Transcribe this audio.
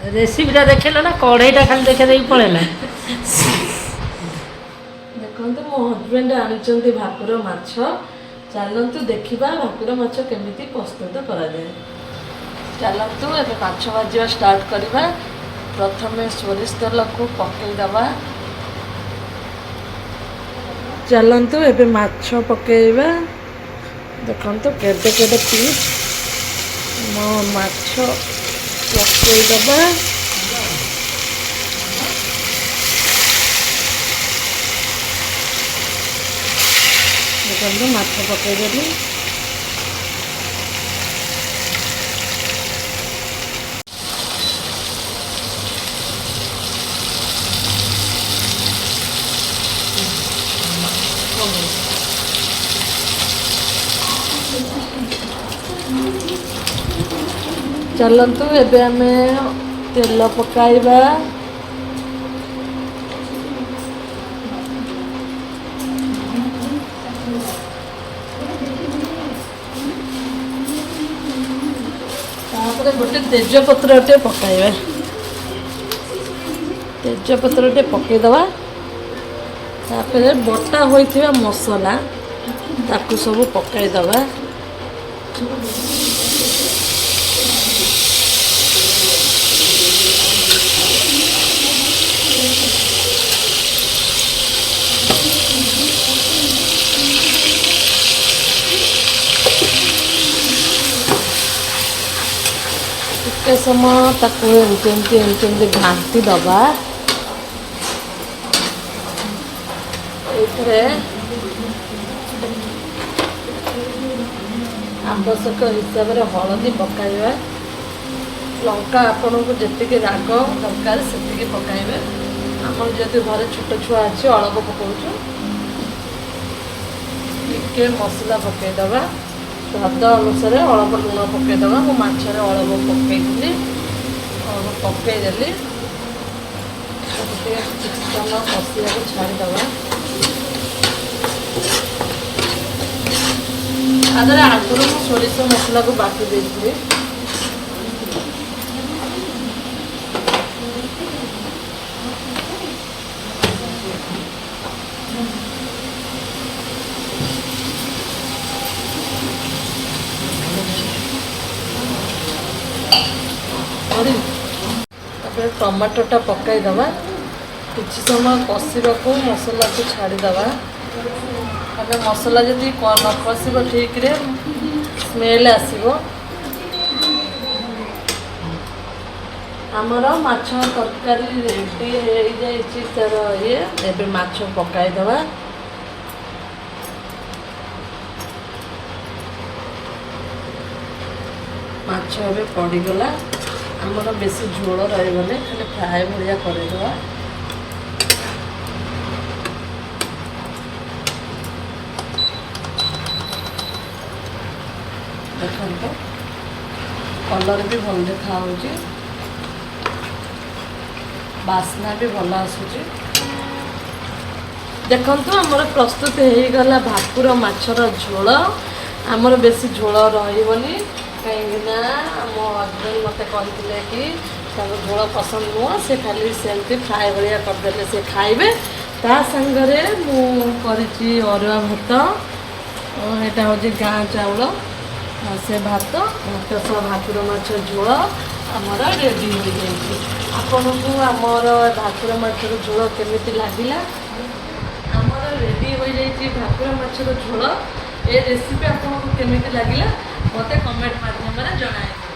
ରେସିପିଟା ଦେଖେଇଲ ନା, କଢ଼େଇଟା ଖାଲି ଦେଖେଇ ଦେଇକି ପଳେଇଲା। ଦେଖନ୍ତୁ, ମୋ ହଜବେଣ୍ଡ ଆଣିଛନ୍ତି ଭାକୁର ମାଛ। ଚାଲନ୍ତୁ ଦେଖିବା ଭାକୁର ମାଛ କେମିତି ପ୍ରସ୍ତୁତ କରାଯାଏ। ଚାଲନ୍ତୁ, ଏବେ ମାଛ ଭାଜିବା ଷ୍ଟାର୍ଟ କରିବା। ପ୍ରଥମେ ସୋରିଷ ତେଲକୁ ପକେଇଦେବା। ଚାଲନ୍ତୁ, ଏବେ ମାଛ ପକେଇବା। ଦେଖନ୍ତୁ, କେଡ଼େ କେଡ଼େ ପିସ୍ ମୋ ମାଛ ପକେଇଦେବା। ଦେଖନ୍ତୁ, ମାଛ ପକେଇଦେଲି। ଚାଲନ୍ତୁ, ଏବେ ଆମେ ତେଲ ପକାଇବା। ତାପରେ ଗୋଟେ ତେଜପତ୍ରଟେ ପକାଇବା। ତେଜପତ୍ରଟେ ପକାଇଦେବା। ତାପରେ ବଟା ହୋଇଥିବା ମସଲା, ତାକୁ ସବୁ ପକାଇଦେବା। ଟିକେ ସମୟ ତାକୁ ଏମିତି ଏମିତି ଏମିତି ଏମିତି ଘାଣ୍ଟି ଦେବା। ଏଇଥିରେ ଆବଶ୍ୟକ ହିସାବରେ ହଳଦୀ ପକାଇବା। ଲଙ୍କା ଆପଣଙ୍କୁ ଯେତିକି ରାଗ ଦରକାର, ସେତିକି ପକାଇବେ। ଆମର ଯେହେତୁ ଘରେ ଛୋଟ ଛୁଆ ଅଛି, ଅଳ୍ପ ପକାଉଛୁ। ଟିକେ ମସଲା ପକାଇଦେବା। ସ୍ୱାଦ ଅନୁସାରେ ଅଳ୍ପ ଲୁଣ ପକାଇଦେବା। ମୁଁ ମାଛରେ ଅଳ୍ପ ପକାଇଥିଲି, ଅଳ୍ପ ପକାଇଦେଲି। ତାକୁ ଟିକେ କିଛି ସମୟ କଷିବାକୁ ଛାଡ଼ିଦେବା। ତା ଦେହରେ ଆଗରୁ ମୁଁ ସୋରିଷ ମସଲାକୁ ବାଟି ଦେଇଥିଲି। ତାପରେ ଟମାଟୋଟା ପକାଇଦେବା। କିଛି ସମୟ କଷିବାକୁ ମସଲାକୁ ଛାଡ଼ିଦେବା। ତାପରେ ମସଲା ଯଦି ନ କଷିବ ଠିକରେ, ସ୍ମେଲ୍ ଆସିବ। ଆମର ମାଛ ତରକାରୀ ରେଡ଼ି ହେଇଯାଇଛି ତାର ଇଏ। ଏବେ ମାଛ ପକାଇଦେବା। ମାଛ ଏବେ ପଡ଼ିଗଲା। ଆମର ବେଶୀ ଝୋଳ ରହିବନି, ଖାଲି ଫ୍ରାଏ ଭଳିଆ କରିଦେବା। ଦେଖନ୍ତୁ, କଲର୍ ବି ଭଲ ଦେଖାହେଉଛି, ବାସ୍ନା ବି ଭଲ ଆସୁଛି। ଦେଖନ୍ତୁ, ଆମର ପ୍ରସ୍ତୁତ ହେଇଗଲା ଭାକୁର ମାଛର ଝୋଳ। ଆମର ବେଶୀ ଝୋଳ ରହିବନି, କାହିଁକିନା ମୋ ହଜବେଣ୍ଡ ମୋତେ କହିଥିଲେ କି ତାଙ୍କୁ ଝୋଳ ପସନ୍ଦ ନୁହଁ। ସେ ଖାଲି ସେମିତି ଫ୍ରାଏ ଭଳିଆ କରିଦେଲେ ସେ ଖାଇବେ। ତା ସାଙ୍ଗରେ ମୁଁ କରିଛି ଅରୁଆ ଭାତ। ଏଇଟା ହେଉଛି ଗାଁ ଚାଉଳ। ସେ ଭାତ, ଭାତ ସହ ଭାକୁର ମାଛ ଝୋଳ ଆମର ରେଡ଼ି ହୋଇଯାଇଛି। ଆପଣଙ୍କୁ ଆମର ଭାକୁର ମାଛର ଝୋଳ କେମିତି ଲାଗିଲା? ଆମର ରେଡ଼ି ହୋଇଯାଇଛି ଭାକୁର ମାଛର ଝୋଳ। ଏ ରେସିପି ଆପଣଙ୍କୁ କେମିତି ଲାଗିଲା, ମୋତେ କମେଣ୍ଟ ମାଧ୍ୟମରେ ଜଣାଇବେ।